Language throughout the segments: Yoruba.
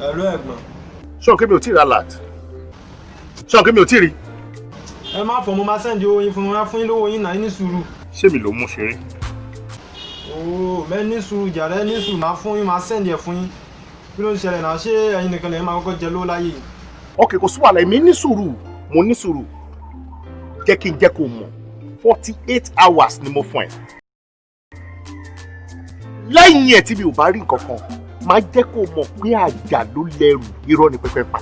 Hello ẹ̀gbọ́n. Ṣé o kí mi ò tí ì ra alert? Ṣé o kí mi ò tí ì rí? Ẹ má fọ, mo máa send owó yín fún mi, máa fún yín lówó yín náà, ní sùúrù. Ṣé mi ló mú ṣeré? Ooo, mẹ ní sùúrù jàre, ní sùúrù, máa fún yín, máa send ẹ̀ fún yín. Kí ló ń ṣẹlẹ̀ náà? Ṣé ẹ̀yin nìkan lè máa kọ́kọ́ jẹ lówó láyé yìí? Ok, kò sí wàhálà, èmi ní sùúrù, mo ní sùúrù. Jẹ́ kí n jẹ́ kó mọ̀, 48 hours ni mo fún ẹ. Lẹ́yìn ẹ̀ tí mi ò bá rí nǹkan kan, máa jẹ́ kó mọ̀ pé àjà ló lẹ́rù, irọ́ ni pẹ́pẹ́ pa.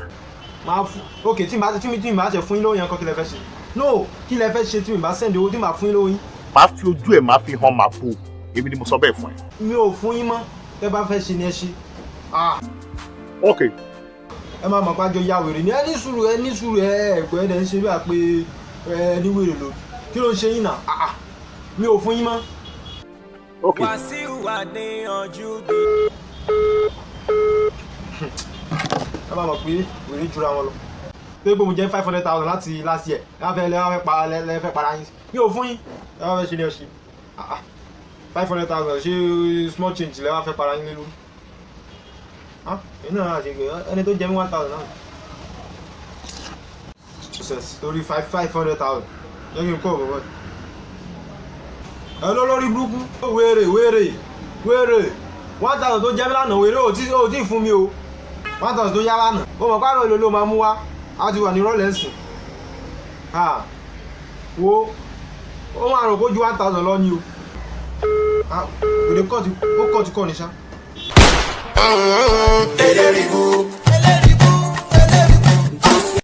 Máa fún, ok, tí màá tí mi tí mi bá ṣe fún yín lówó yẹn kọ́, kí lẹ fẹ́ ṣe? No, kí lẹ fẹ́ ṣe tí mi bá send owó tí màá fún yín lówó yín? Màá fi ojú ẹ̀, máa fi hàn, màá bò. Èmi ni mo sọ bẹ́ẹ̀ fún ẹ. Mi ò fún yín mọ́, tẹ́ bá fẹ́ ṣe ni ẹ ṣe. Ah. Ok. Ẹ máa mọ̀ pàjọ ya wèrè ni. Ẹ ní sùúrù, ẹ ní sùúrù, ẹ ẹ̀gbọ́n, ẹ dẹ̀ ń ṣe bí i pé ẹ ní wèrè lò. Kí ló ń ṣe yín náà? Ah ah, mi ò fún yín mọ́. Ok. Wàsíù Adéyanjú bí. Ẹ máa mọ̀ pé wèrè jura wọn lọ. Pé mo jẹ́ 500,000 láti last year, ẹ wá fẹ́ lẹ́ wá fẹ́ pa lẹ́ fẹ́ para yín. Mi ò fún yín, ẹ wá fẹ́ ṣe ni ẹ ṣe. Ah ah, 500,000, ṣé small change lẹ́ wá fẹ́ para yín lé lórí? Ah, èyí náà ṣe ẹni tó jẹ mí 1,000 náà process torí 500,000. Jẹ́ kí n kọ́ ọ̀bọ̀ ẹ ló lórí burúkú. Wèrè, wèrè, wèrè, 1,000 tó jẹ́ mí lánàá, wèrè, ò tí fún mi o. 1,000 tó yá lánàá, ó mọ̀ pàrọ̀ èlò ló máa mú wá, á ti wà ní rọ́ọ̀lẹ́ ńsìn. Wo, ó máa rò kó ju 1,000 lọ ni o. Wèrè kọ́ ti ó kọ́ ti kọ́ ni ṣá. Elérìbù.